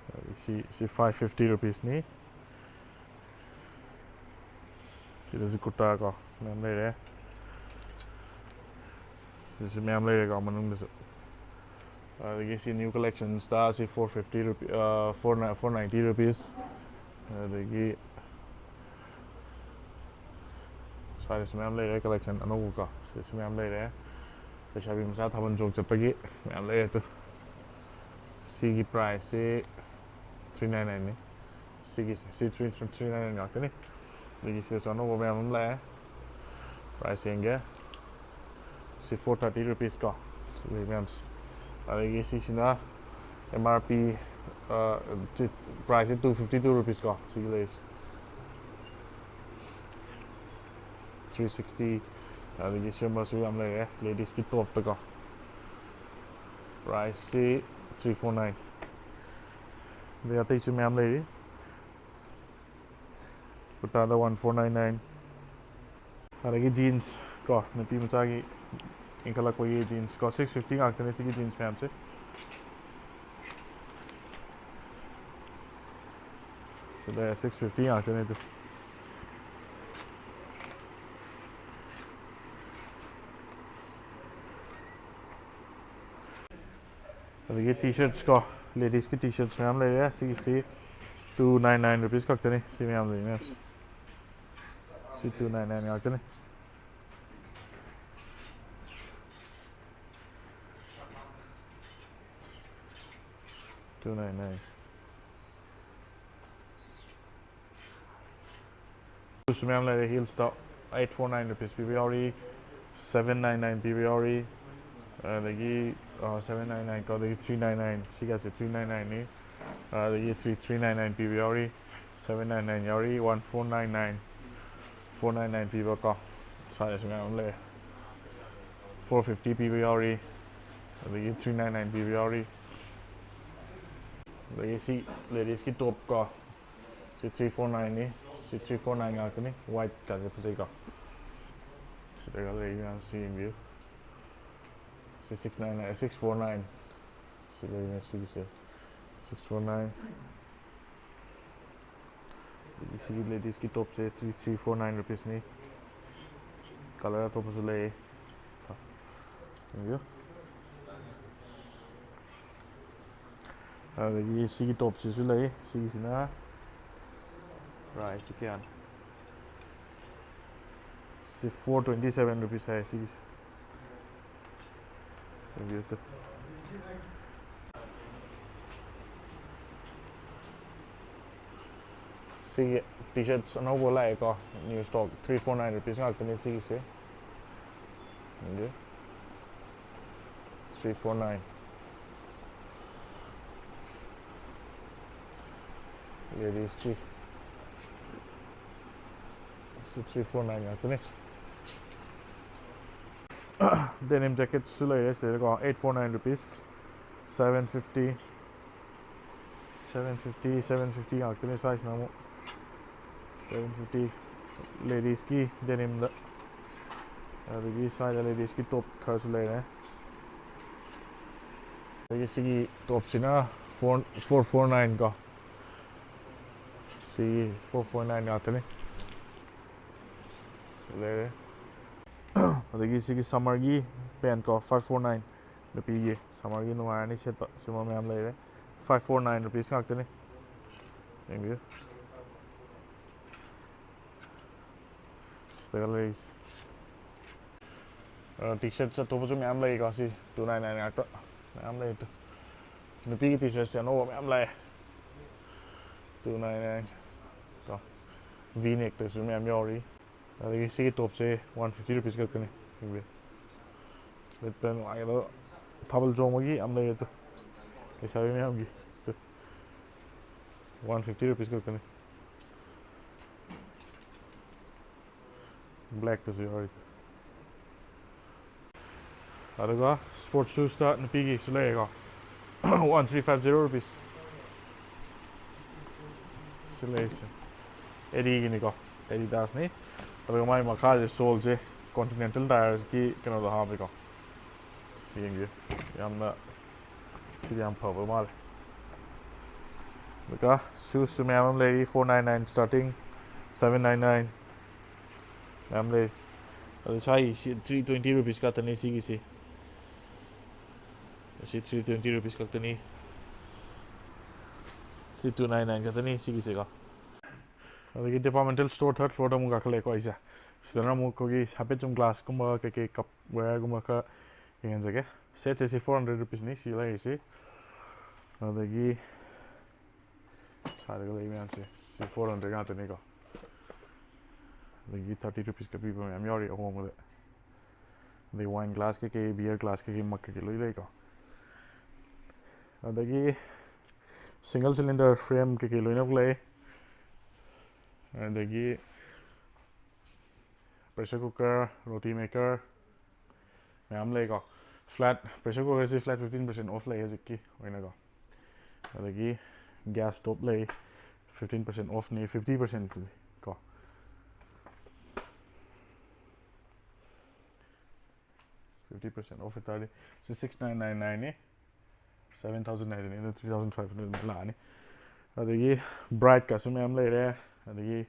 ꯑꯗꯒꯤ ꯁꯤ ꯁꯤ five fifty rupeesꯅꯤ꯫ ꯁꯤꯗꯁꯨ ꯀꯨꯔꯇꯥ ꯀꯣ ꯃꯌꯥꯝ ꯂꯩꯔꯦ꯫ ꯁꯤꯁꯨ ꯃꯌꯥꯝ ꯂꯩꯔꯦꯀꯣ ꯃꯅꯨꯡꯗꯁꯨ꯫ ꯑꯗꯒꯤ ꯁꯤ new collectionsꯇ ꯁꯤ four fifty rupees, four four ninety rupees꯫ ꯑꯗꯒꯤ ꯁ꯭ꯋꯥꯏꯗꯁꯨ ꯃꯌꯥꯝ ꯂꯩꯔꯦ collection ꯑꯅꯧꯕꯀꯣ꯫ ꯁꯤꯗꯁꯨ ꯃꯌꯥꯝ ꯂꯩꯔꯦ꯫ ꯂꯩꯁꯥꯕꯤ ꯃꯆꯥ ꯊꯥꯕꯜ ꯆꯣꯡ ꯆꯠꯄꯒꯤ ꯃꯌꯥꯝ ꯂꯩꯔꯦ꯫ ꯑꯗꯨ ꯁꯤꯒꯤ priceꯁꯤ three nine nineꯅꯤ꯫ ꯁꯤꯒꯤꯁꯦ ꯁꯤ three three nine nine ꯉꯥꯛꯇꯅꯤ꯫ ꯑꯗꯒꯤ ꯁꯤꯗꯁꯨ ꯑꯅꯧꯕ ꯃꯌꯥꯝ ꯑꯃ ꯂꯥꯛꯑꯦ꯫ Price ꯌꯦꯡꯒꯦ꯫ ꯁꯤ four thirty rupees ꯀꯣ꯫ ꯁꯤ ꯂꯩ ꯃꯌꯥꯝꯁꯦ꯫ ꯑꯗꯒꯤ ꯁꯤꯁꯤꯅ M R P, priceꯁꯦ two fifty two rupees ꯀꯣ꯫ ꯁꯤꯒꯤ ꯂꯩꯔꯤꯁꯦ three sixty꯫ ꯑꯗꯒꯤ ꯁꯤꯒꯨꯝꯕꯁꯨ ꯌꯥꯝ ꯂꯩꯔꯦ, ladiesꯀꯤ topꯇꯀꯣ꯫ Priceꯁꯤ three four nine꯫ ꯑꯗꯩ ꯑꯇꯩꯁꯨ ꯃꯌꯥꯝ ꯂꯩꯔꯤ꯫ ꯀꯨꯔꯇꯥꯗ one four nine nine꯫ ꯑꯗꯒꯤ jeans ꯀꯣ, ꯅꯨꯄꯤ ꯃꯆꯥꯒꯤ ꯏꯟꯈꯠꯂꯛꯄꯒꯤ jeans ꯀꯣ, six fifty ꯉꯥꯛꯇꯅꯦ ꯁꯤꯒꯤ jeans ꯃꯌꯥꯝꯁꯦ꯫ ꯁꯤꯗ six fifty ꯉꯥꯛꯇꯅꯦ ꯑꯗꯨ꯫ ꯑꯗꯒꯤ T-shirts ꯀꯣ, ladiesꯀꯤ T-shirts ꯃꯌꯥꯝ ꯂꯩꯔꯦ꯫ ꯁꯤꯒꯤꯁꯤ two nine nine rupees ꯈꯛꯇꯅꯤ꯫ ꯁꯤ ꯃꯌꯥꯝ ꯂꯩ ꯃꯌꯥꯝꯁꯦ꯫ ꯁꯤ two nine nine ꯉꯥꯛꯇꯅꯤ꯫ Two nine nine꯫ ꯁꯨ ꯃꯌꯥꯝ ꯂꯩꯔꯦ꯫ Heelsꯇ eight four nine rupees ꯄꯤꯕ ꯌꯥꯎꯔꯤ, seven nine nine ꯄꯤꯕ ꯌꯥꯎꯔꯤ, ꯑꯗꯒꯤ seven nine nine ꯀꯣ, ꯑꯗꯒꯤ three nine nine꯫ ꯁꯤꯒꯁꯦ three nine nineꯅꯤ꯫ ꯑꯗꯒꯤ three three nine nine ꯄꯤꯕ ꯌꯥꯎꯔꯤ, seven nine nine ꯌꯥꯎꯔꯤ, one four nine nine, four nine nine ꯄꯤꯕ ꯀꯣ꯫ ꯁ꯭ꯋꯥꯏꯗꯁꯨ ꯃꯌꯥꯝ ꯑꯃ ꯂꯩꯔꯦ꯫ Four fifty ꯄꯤꯕ ꯌꯥꯎꯔꯤ꯫ ꯑꯗꯒꯤ ꯊ꯭ꯔꯤ ꯅꯥꯏꯟ ꯅꯥꯏꯟ ꯄꯤꯕ ꯌꯥꯎꯔꯤ꯫ ꯑꯗꯒꯤ ꯁꯤ ꯂꯦꯗꯤꯁꯀꯤ ꯇꯣꯞ ꯀꯣ, ꯁꯤ ꯊ꯭ꯔꯤ ꯐꯣꯔ ꯅꯥꯏꯟꯅꯤ꯫ ꯁꯤ ꯊ꯭ꯔꯤ ꯐꯣꯔ ꯅꯥꯏꯟ ꯉꯥꯛꯇꯅꯤ꯫ ꯋꯥꯏꯠ ꯀꯥꯁꯦ ꯐꯖꯩꯀꯣ꯫ ꯁꯤꯗꯒ ꯂꯩ ꯃꯌꯥꯝꯁꯤ ꯌꯦꯡꯕꯤꯌꯨ꯫ ꯁꯤ six nine six four nine. ꯁꯤ ꯂꯩꯔꯦ ꯁꯤꯒꯤꯁꯦ, ꯁꯤꯛꯁ ꯐꯣꯔ ꯅꯥꯏꯟ꯫ ꯁꯤꯒꯤ ꯂꯦꯗꯤꯁꯀꯤ ꯇꯣꯞꯁꯦ ꯊ꯭ꯔꯤ ꯊ꯭ꯔꯤ ꯐꯣꯔ ꯅꯥꯏꯟ ꯔꯨꯄꯤꯁꯅꯤ꯫ ꯀꯂꯔ ꯑꯇꯣꯞꯄꯁꯨ ꯂꯩ꯫ ꯌꯦꯡꯕꯤꯌꯨ꯫ ꯑꯗꯒꯤ ꯁꯤꯒꯤ ꯇꯣꯞꯁꯤꯁꯨ ꯂꯩ꯫ ꯁꯤꯒꯤꯁꯤꯅ ꯄ꯭ꯔꯥꯏꯁꯁꯤ ꯀꯌꯥꯅꯣ? ꯁꯤ ꯐꯣꯔ ꯇ꯭ꯋꯦꯟꯇꯤ ꯁꯚꯦꯟ ꯔꯨꯄꯤꯁ ꯍꯥꯏ ꯁꯤꯒꯤꯁꯦ꯫ ꯌꯦꯡꯕꯤꯌꯨ ꯇꯨ꯫ ꯁꯤꯒꯤ ꯇꯤ ꯁꯔꯠꯁ ꯑꯅꯧꯕ ꯂꯥꯛꯑꯦꯀꯣ, new stock, three four nine rupees ꯉꯥꯛꯇꯅꯦ ꯁꯤꯒꯤꯁꯦ꯫ ꯌꯦꯡꯕꯤꯌꯨ꯫ Three four nine. ꯂꯦꯗꯤꯁꯀꯤ ꯁꯤ ꯊ꯭ꯔꯤ ꯐꯣꯔ ꯅꯥꯏꯟ ꯉꯥꯛꯇꯅꯤ꯫ ꯗꯦꯅꯤꯝ ꯖꯦꯀꯦꯠꯁꯨ ꯂꯩꯔꯦ ꯁꯤꯗꯀꯣ, eight four nine rupees, seven fifty, seven fifty, seven fifty ꯉꯥꯛꯇꯅꯤ ꯁ꯭ꯋꯥꯏꯁꯤꯅ ꯑꯃꯨꯛ꯫ ꯁꯚꯦꯟ ꯐꯤꯐꯇꯤ ꯂꯦꯗꯤꯁꯀꯤ ꯗꯦꯅꯤꯝꯗ꯫ ꯑꯗꯒꯤ ꯁ꯭ꯋꯥꯏꯗ ꯂꯦꯗꯤꯁꯀꯤ ꯇꯣꯞ ꯈꯔꯁꯨ ꯂꯩꯔꯦ꯫ ꯑꯗꯒꯤ ꯁꯤꯒꯤ ꯇꯣꯞꯁꯤꯅ ꯐꯣꯔ, ꯐꯣꯔ ꯐꯣꯔ ꯅꯥꯏꯟ ꯀꯣ꯫ ꯁꯤꯒꯤ ꯐꯣꯔ ꯐꯣꯔ ꯅꯥꯏꯟ ꯉꯥꯛꯇꯅꯤ꯫ ꯁꯤ ꯂꯩꯔꯦ꯫ ꯑꯗꯒꯤ ꯁꯤꯒꯤ ꯁꯝꯃꯔꯒꯤ ꯄꯦꯟ ꯀꯣ, ꯐꯥꯏꯚ ꯐꯣꯔ ꯅꯥꯏꯟ꯫ ꯅꯨꯄꯤꯒꯤ ꯁꯝꯃꯔꯒꯤ ꯅꯨꯡꯉꯥꯏꯔꯅꯤ ꯁꯦꯠꯄ꯫ ꯁꯤꯒꯨꯝꯕ ꯃꯌꯥꯝ ꯂꯩꯔꯦ꯫ ꯐꯥꯏꯚ ꯐꯣꯔ ꯅꯥꯏꯟ ꯔꯨꯄꯤꯁ ꯉꯥꯛꯇꯅꯤ꯫ ꯌꯦꯡꯕꯤꯌꯨ꯫ ꯁꯤꯗꯒ ꯂꯩꯔꯤꯁꯦ꯫ ꯑ, ꯇꯤ ꯁꯔꯠꯁ ꯑꯇꯣꯞꯄꯁꯨ ꯃꯌꯥꯝ ꯂꯩꯀꯣ꯫ ꯁꯤ ꯇꯨ ꯅꯥꯏꯟ ꯅꯥꯏꯟ ꯉꯥꯛꯇ ꯃꯌꯥꯝ ꯂꯩ꯫ ꯇꯨ, ꯅꯨꯄꯤꯒꯤ ꯇꯤ ꯁꯔꯠꯁꯦ ꯑꯅꯧꯕ ꯃꯌꯥꯝ ꯂꯥꯛꯑꯦ꯫ ꯇꯨ ꯅꯥꯏꯟ ꯅꯥꯏꯟ ꯀꯣ꯫ ꯚꯤ ꯅꯦꯛꯇꯁꯨ ꯃꯌꯥꯝ ꯌꯥꯎꯔꯤ꯫ ꯑꯗꯒꯤ ꯁꯤꯒꯤ ꯇꯣꯞꯁꯦ ꯋꯥꯟ ꯐꯤꯐꯇꯤ ꯔꯨꯄꯤꯁ ꯈꯛꯇꯅꯤ꯫ ꯌꯦꯡꯕꯤꯌꯨ꯫ ꯂꯤꯠꯄ ꯅꯨꯡꯉꯥꯏꯒꯗꯕ ꯊꯥꯕꯜ ꯆꯣꯡꯕꯒꯤ ꯌꯥꯝ ꯂꯩꯌꯦ꯫ ꯇꯨ, ꯂꯩꯁꯥꯕꯤ ꯃꯌꯥꯝꯒꯤ꯫ ꯇꯨ, ꯋꯥꯟ ꯐꯤꯐꯇꯤ ꯔꯨꯄꯤꯁ ꯈꯛꯇꯅꯤ꯫ ꯕ꯭ꯂꯦꯛꯇꯁꯨ ꯌꯥꯎꯔꯤ꯫ ꯑꯗꯨꯒ ꯁ꯭ꯄꯣꯔꯠ ꯁꯨꯁꯇ ꯅꯨꯄꯤꯒꯤꯁꯨ ꯂꯩꯔꯦꯀꯣ. One three five zero rupees꯫ ꯁꯤ ꯂꯩꯔꯤꯁꯦ ꯑꯦꯗꯤꯒꯤꯅꯤꯀꯣ, ꯑꯦꯗꯤꯗꯥꯁꯅꯤ꯫ ꯑꯗꯨꯒ ꯃꯥꯒꯤ ꯃꯈꯥꯁꯦ ꯁꯣꯜꯁꯦ ꯀꯣꯟꯇꯤꯅꯦꯟꯇꯦꯜ ꯇꯥꯌꯔꯁꯀꯤ ꯀꯩꯅꯣꯗꯣ ꯍꯥꯞꯄꯤꯀꯣ꯫ ꯁꯤ ꯌꯦꯡꯕꯤꯌꯨ, ꯌꯥꯝꯅ, ꯁꯤꯗꯤ ꯌꯥꯝ ꯐꯕ ꯃꯥꯜꯂꯦ꯫ ꯑꯗꯨꯒ ꯁꯨꯁꯁꯨ ꯃꯌꯥꯝ ꯑꯃ ꯂꯩꯔꯤ, four nine nine starting, seven nine nine ꯃꯌꯥꯝ ꯂꯩꯔꯤ꯫ ꯑꯗꯨ ꯁ꯭ꯋꯥꯏꯒꯤꯁꯤ three twenty rupees ꯈꯛꯇꯅꯤ ꯁꯤꯒꯤꯁꯤ꯫ ꯁꯤ three twenty rupees ꯈꯛꯇꯅꯤ꯫ ꯁꯤ two nine nine ꯈꯛꯇꯅꯤ ꯁꯤꯒꯤꯁꯦꯀꯣ꯫ ꯑꯗꯒꯤ ꯗꯤꯄꯥꯔꯠꯃꯦꯟꯇꯦꯜ ꯁ꯭ꯇꯣꯔ ꯊꯔꯠ ꯐ꯭ꯂꯣꯔꯗ ꯑꯃꯨꯛ ꯀꯥꯈꯠꯂꯛꯑꯦꯀꯣ ꯑꯩꯁꯦ꯫ ꯁꯤꯗꯅ ꯑꯃꯨꯛ ꯑꯩꯈꯣꯏꯒꯤ ꯍꯥꯏꯐꯦꯠ ꯁꯨꯝ ꯒ꯭ꯂꯥꯁꯀꯨꯝꯕ ꯀꯩꯀꯩ ꯀꯞꯋꯦꯌꯔꯒꯨꯝꯕ ꯈꯔ ꯌꯦꯡꯍꯟꯖꯒꯦ꯫ ꯁꯦꯠꯁꯦ ꯁꯤ four hundred rupeesꯅꯤ ꯁꯤ ꯂꯩꯔꯤꯁꯤ꯫ ꯑꯗꯒꯤ ꯁꯥꯏꯗꯒ ꯂꯩ ꯃꯌꯥꯝꯁꯦ ꯁꯤ four hundred ꯉꯥꯛꯇꯅꯤꯀꯣ꯫ ꯑꯗꯒꯤ thirty rupeesꯀ ꯄꯤꯕ ꯃꯌꯥꯝ ꯌꯥꯎꯔꯤ ꯑꯍꯣꯡꯕꯗ꯫ ꯑꯗꯩ wine glass ꯀꯩꯀꯩ, beer glass ꯀꯩꯀꯩ, mug ꯀꯩꯀꯩ ꯂꯣꯏ ꯂꯩꯀꯣ꯫ ꯑꯗꯒꯤ single cylinder frame ꯀꯩꯀꯩ ꯂꯣꯏꯅꯃꯛ ꯂꯩ꯫ ꯑꯗꯒꯤ pressure cooker, roti maker ꯃꯌꯥꯝ ꯂꯩꯀꯣ꯫ Flat, pressure cookerꯁꯤ flat fifteen percent off ꯂꯩ ꯍꯧꯖꯤꯛꯀꯤ ꯑꯣꯏꯅꯀꯣ꯫ ꯑꯗꯒꯤ gas stove ꯂꯩ, fifteen percent offꯅꯤ, fifty percent ꯀꯣ꯫ Fifty percent off ꯑꯣꯏꯇꯥꯔꯗꯤ ꯁꯤ six nine nine nineꯅꯤ, seven thousand ꯍꯥꯏꯗꯨꯅꯤ, ꯑꯗꯨ three thousand five hundred ꯑꯗꯨꯝ ꯂꯥꯛꯑꯅꯤ꯫ ꯑꯗꯒꯤ ꯕ꯭ꯔꯥꯏꯠꯀꯁꯨ ꯃꯌꯥꯝ ꯂꯩꯔꯦ, ꯑꯗꯒꯤ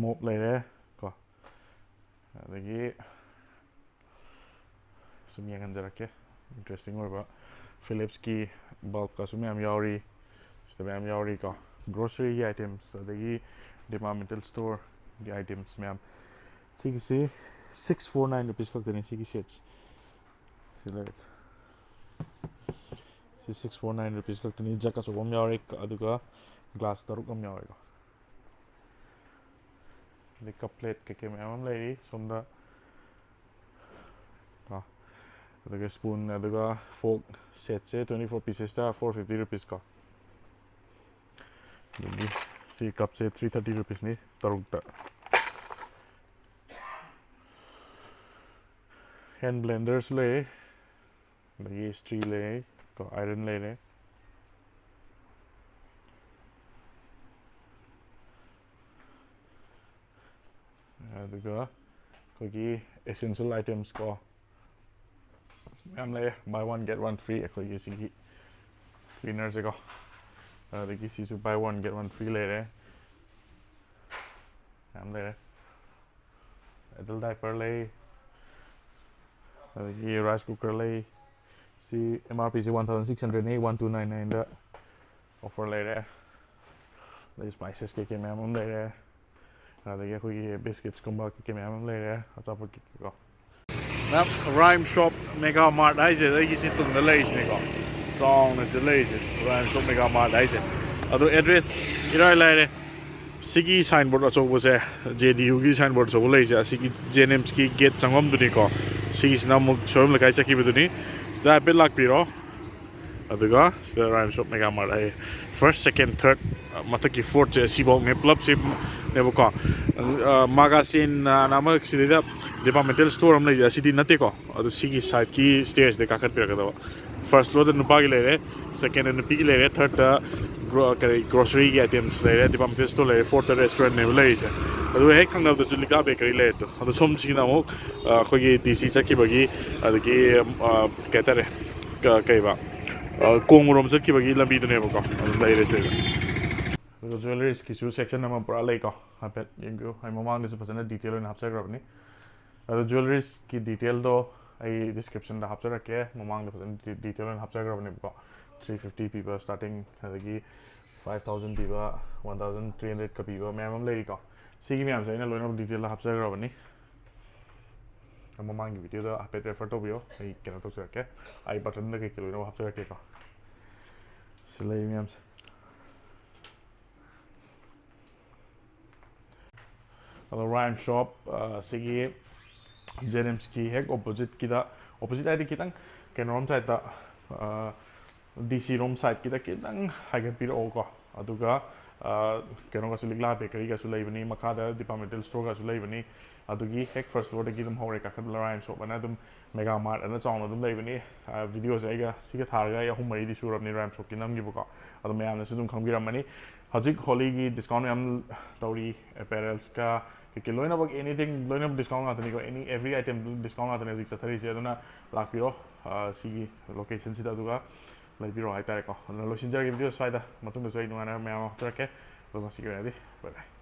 mop ꯂꯩꯔꯦ ꯀꯣ꯫ ꯑꯗꯒꯤ ꯁꯨꯝ ꯌꯦꯡꯍꯟꯖꯔꯛꯀꯦ, interesting ꯑꯣꯏꯕ ꯐꯤꯂꯤꯞꯁꯀꯤ ꯕꯜꯕꯀꯁꯨ ꯃꯌꯥꯝ ꯌꯥꯎꯔꯤ꯫ ꯁꯤꯗ ꯃꯌꯥꯝ ꯌꯥꯎꯔꯤꯀꯣ, groceryꯒꯤ items, ꯑꯗꯒꯤ departmental storeꯒꯤ items ꯃꯌꯥꯝ꯫ ꯁꯤꯒꯤꯁꯤ six four nine rupees ꯈꯛꯇꯅꯤ ꯁꯤꯒꯤ ꯁꯦꯠꯁꯦ꯫ ꯁꯤ ꯂꯩꯔꯦ꯫ ꯁꯤ six four nine rupees ꯈꯛꯇꯅꯤ꯫ ꯖꯛ ꯑꯆꯧꯕ ꯑꯃ ꯌꯥꯎꯔꯦ, ꯑꯗꯨꯒ ꯒ꯭ꯂꯥꯁ ꯇꯔꯨꯛ ꯑꯃ ꯌꯥꯎꯔꯦꯀꯣ꯫ ꯑꯗꯩ ꯀꯞ ꯄ꯭ꯂꯦꯠ ꯀꯩꯀꯩ ꯃꯌꯥꯝ ꯑꯃ ꯂꯩꯔꯤ ꯁꯣꯝꯗ ꯀꯣ꯫ ꯑꯗꯨꯒ ꯁ꯭ꯄꯨꯟ, ꯑꯗꯨꯒ ꯐꯣꯔꯛ ꯁꯦꯠꯁꯦ twenty four piecesꯇ four fifty rupees ꯀꯣ꯫ ꯑꯗꯒꯤ ꯁꯤ ꯀꯞꯁꯦ three thirty rupeesꯅꯤ ꯇꯔꯨꯛꯇ꯫ Hand blenderꯁꯨ ꯂꯩ, ꯑꯗꯒꯤ ꯏꯁꯇ꯭ꯔꯤ ꯂꯩ ꯀꯣ, ꯑꯥꯏꯔꯟ ꯂꯩꯔꯦ꯫ ꯑꯗꯨꯒ ꯑꯩꯈꯣꯏꯒꯤ essential items ꯀꯣ, ꯃꯌꯥꯝ ꯂꯩꯔꯦ꯫ Buy one get one free ꯑꯩꯈꯣꯏꯒꯤ ꯁꯤꯒꯤ cleanerꯁꯦꯀꯣ꯫ ꯑꯗꯒꯤ ꯁꯤꯁꯨ buy one get one free ꯂꯩꯔꯦ, ꯃꯌꯥꯝ ꯂꯩꯔꯦ꯫ Adult diaper ꯂꯩ, ꯑꯗꯒꯤ rice cooker ꯂꯩ꯫ ꯁꯤ M R P ꯁꯤ one thousand six hundredꯅꯤ, one two nine nineꯗ offer ꯂꯩꯔꯦ꯫ ꯑꯗꯩ spices ꯀꯩꯀꯩ ꯃꯌꯥꯝ ꯑꯃ ꯂꯩꯔꯦ꯫ ꯑꯗꯒꯤ ꯑꯩꯈꯣꯏꯒꯤ biscuitsꯀꯨꯝꯕ ꯀꯩꯀꯩ ꯃꯌꯥꯝ ꯑꯃ ꯂꯩꯔꯦ, ꯑꯆꯥꯄꯣꯠ ꯀꯩꯀꯩꯀꯣ꯫ ꯃꯌꯥꯝ Rhyme Shop Mega Mart ꯍꯥꯏꯁꯦ ꯑꯩꯒꯤ ꯁꯤ ꯇꯨꯡꯗ ꯂꯩꯔꯤꯁꯤꯅꯦꯀꯣ, ꯆꯥꯎꯅ ꯁꯤꯗ ꯂꯩꯔꯤꯁꯦ Rhyme Shop Mega Mart ꯍꯥꯏꯁꯦ꯫ ꯑꯗꯣ address ꯏꯔꯥꯏ ꯂꯥꯏꯔꯦ꯫ ꯁꯤꯒꯤ signboard ꯑꯆꯧꯕꯁꯦ, J D Uꯒꯤ signboard ꯑꯆꯧꯕ ꯂꯩꯔꯤꯁꯦ, ꯑꯁꯤꯒꯤ JNIMSꯀꯤ gate ꯆꯪꯐꯝꯗꯨꯅꯤꯀꯣ꯫ ꯁꯤꯒꯤꯁꯤꯅ ꯑꯃꯨꯛ ꯁꯣꯏꯕꯝ ꯂꯩꯀꯥꯏ ꯆꯠꯈꯤꯕꯗꯨꯅꯤ꯫ ꯁꯤꯗ ꯍꯥꯏꯐꯦꯠ ꯂꯥꯛꯄꯤꯔꯣ꯫ ꯑꯗꯨꯒ ꯁꯤꯗ Rhyme Shop Mega Mart ꯍꯥꯏ, first, second, third, ꯃꯊꯛꯀꯤ fourthꯁꯦ ꯑꯁꯤꯐꯥꯎꯅꯦ, ꯄꯨꯂꯞꯁꯤꯅꯦꯕꯀꯣ꯫ ꯑ, Magazine ꯑꯅ ꯑꯃ ꯁꯤꯗꯩꯗ departmental store ꯑꯃ ꯂꯩ, ꯑꯁꯤꯗꯤ ꯅꯠꯇꯦꯀꯣ꯫ ꯑꯗꯨ ꯁꯤꯒꯤ sideꯀꯤ stairsꯗ ꯀꯥꯈꯠꯄꯤꯔꯛꯀꯗꯕ꯫ First floorꯗ ꯅꯨꯄꯥꯒꯤ ꯂꯩꯔꯦ, secondꯗ ꯅꯨꯄꯤꯒꯤ ꯂꯩꯔꯦ, thirdꯇ gro-, ꯀꯔꯤ, groceryꯒꯤ items ꯂꯩꯔꯦ, departmental store ꯂꯩꯔꯦ, fourthꯇ restaurantꯅꯦꯕ ꯂꯩꯔꯤꯁꯦ꯫ ꯑꯗꯨꯒ ꯍꯦꯛ ꯊꯪꯅꯕꯗꯁꯨ ꯂꯤꯛꯂꯥ bakery ꯂꯩꯔꯦ꯫ ꯑꯗꯣ ꯁꯣꯝꯁꯤꯒꯤꯅ ꯑꯃꯨꯛ, ꯑ, ꯑꯩꯈꯣꯏꯒꯤ D C ꯆꯠꯈꯤꯕꯒꯤ, ꯑꯗꯒꯤ, ꯑ, ꯀꯩ ꯍꯥꯏꯇꯥꯔꯦ, ꯀ-, ꯀꯩꯕ, ꯑ, ꯀꯣꯡꯕꯔꯣꯝ ꯆꯠꯈꯤꯕꯒꯤ ꯂꯝꯕꯤꯗꯨꯅꯦꯕꯀꯣ ꯑꯗꯨꯝ ꯂꯩꯔꯤꯁꯦ꯫ ꯑꯗꯨꯒ jewelriesꯀꯤꯁꯨ section ꯑꯃ ꯄꯨꯔꯥ ꯂꯩꯀꯣ, ꯍꯥꯏꯐꯦꯠ ꯌꯦꯡꯕꯤꯌꯨ꯫ ꯑꯩ ꯃꯃꯥꯡꯗꯁꯨ ꯐꯖꯅ detail ꯑꯣꯏꯅ ꯍꯥꯞꯆꯈ꯭ꯔꯕꯅꯤ꯫ ꯑꯗꯣ jewelriesꯀꯤ detailꯗꯣ ꯑꯩ descriptionꯗ ꯍꯥꯞꯆꯔꯛꯀꯦ, ꯃꯃꯥꯡꯗ ꯐꯖꯅ de-, detail ꯑꯣꯏꯅ ꯍꯥꯞꯆꯈ꯭ꯔꯕꯅꯦꯕꯀꯣ꯫ Three fifty ꯄꯤꯕ starting, ꯑꯗꯒꯤ five thousand ꯄꯤꯕ, one thousand three hundredꯀ ꯄꯤꯕ ꯃꯌꯥꯝ ꯑꯃ ꯂꯩꯔꯤꯀꯣ꯫ ꯁꯤꯒꯤ ꯃꯌꯥꯝꯁꯦ ꯑꯩꯅ ꯂꯣꯏꯅꯃꯛ detailꯗ ꯍꯥꯞꯆꯈ꯭ꯔꯕꯅꯤ꯫ ꯃꯃꯥꯡꯒꯤ videoꯗ ꯍꯥꯏꯐꯦꯠ refer ꯇꯧꯕꯤꯌꯣ, ꯑꯩ ꯀꯩꯅꯣ ꯇꯧꯖꯔꯛꯀꯦ, I buttonꯗ ꯀꯩꯀꯩ ꯂꯣꯏꯅꯃꯛ ꯍꯥꯞꯆꯔꯛꯀꯦꯀꯣ꯫ ꯁꯤ ꯂꯩ ꯃꯌꯥꯝꯁꯦ꯫ ꯑꯗꯣ Rhyme Shop, ꯑ, ꯁꯤꯒꯤ JNIMSꯀꯤ ꯍꯦꯛ oppositeꯀꯤꯗ, opposite ꯍꯥꯏꯗꯤ ꯈꯤꯇꯪ ꯀꯩꯅꯣꯔꯣꯝ sideꯇ, ꯑ, D C ꯔꯣꯝ sideꯀꯤꯗ ꯈꯤꯇꯪ ꯍꯥꯏꯒꯠꯄꯤꯔꯛꯑꯣꯀꯣ꯫ ꯑꯗꯨꯒ ꯀꯩꯅꯣꯒꯁꯨ, ꯂꯤꯛꯂꯥ ꯕꯦꯀꯔꯤꯒꯁꯨ ꯂꯩꯕꯅꯤ, ꯃꯈꯥꯗ ꯗꯤꯄꯥꯔꯠꯃꯦꯟꯇꯦꯜ ꯁ꯭ꯇꯣꯔꯒꯁꯨ ꯂꯩꯕꯅꯤ꯫ ꯑꯗꯨꯒꯤ ꯍꯦꯛ ꯐꯥꯔꯁ ꯐ꯭ꯂꯣꯔꯗꯒꯤ ꯑꯗꯨꯝ ꯍꯧꯔꯦ ꯀꯥꯈꯠꯄ, ꯔꯥꯏꯝ ꯁꯣꯞ ꯑꯅ ꯑꯗꯨꯝ ꯃꯦꯒꯥ ꯃꯥꯔꯠ ꯑꯅ ꯆꯥꯎꯅ ꯑꯗꯨꯝ ꯂꯩꯕꯅꯤ꯫ ꯚꯤꯗꯤꯑꯣꯁꯦ ꯑꯩꯒ ꯁꯤꯒ ꯊꯥꯔꯒ ꯑꯩ ꯑꯍꯨꯝ ꯃꯔꯤꯗꯤ ꯁꯨꯔꯕꯅꯤ ꯔꯥꯏꯝ ꯁꯣꯞꯀꯤ ꯅꯝꯈꯤꯕꯀꯣ꯫ ꯑꯗꯣ ꯃꯌꯥꯝꯅꯁꯨ ꯑꯗꯨꯝ ꯈꯪꯕꯤꯔꯝꯃꯅꯤ꯫ ꯍꯧꯖꯤꯛ ꯍꯣꯂꯤꯒꯤ ꯗꯤꯁꯀꯥꯎꯟ ꯌꯥꯝ ꯇꯧꯔꯤ, ꯑꯦꯄꯦꯔꯦꯜꯁꯀ ꯀꯩꯀꯩ ꯂꯣꯏꯅꯃꯛ, ꯑꯦꯅꯤꯊꯤꯡ ꯂꯣꯏꯅꯃꯛ ꯗꯤꯁꯀꯥꯎꯟ ꯉꯥꯛꯇꯅꯤꯀꯣ꯫ ꯑꯦꯅꯤ ꯑꯦꯚ꯭ꯔꯤ ꯑꯥꯏꯇꯦꯝ ꯗꯤꯁꯀꯥꯎꯟ ꯉꯥꯛꯇꯅꯤ ꯍꯧꯖꯤꯛ ꯆꯠꯊꯔꯤꯁꯦ꯫ ꯑꯗꯨꯅ ꯂꯥꯛꯄꯤꯔꯣ, ꯁꯤꯒꯤ ꯂꯣꯀꯦꯁꯟꯁꯤꯗ, ꯑꯗꯨꯒ ꯂꯩꯕꯤꯔꯣ ꯍꯥꯏꯇꯥꯔꯦꯀꯣ꯫ ꯑꯗꯨꯅ ꯂꯣꯏꯁꯤꯟꯖꯔꯒꯦ ꯚꯤꯗꯤꯑꯣ ꯁ꯭ꯋꯥꯏꯗ, ꯃꯇꯨꯡꯗꯁꯨ ꯑꯩ ꯅꯨꯡꯉꯥꯏꯅ ꯃꯌꯥꯝ ꯑꯃ ꯍꯥꯞꯆꯔꯛꯀꯦ꯫ ꯑꯗꯣ ꯉꯁꯤꯒꯤ ꯑꯣꯏꯅꯗꯤ ꯕꯥꯏ ꯕꯥꯏ꯫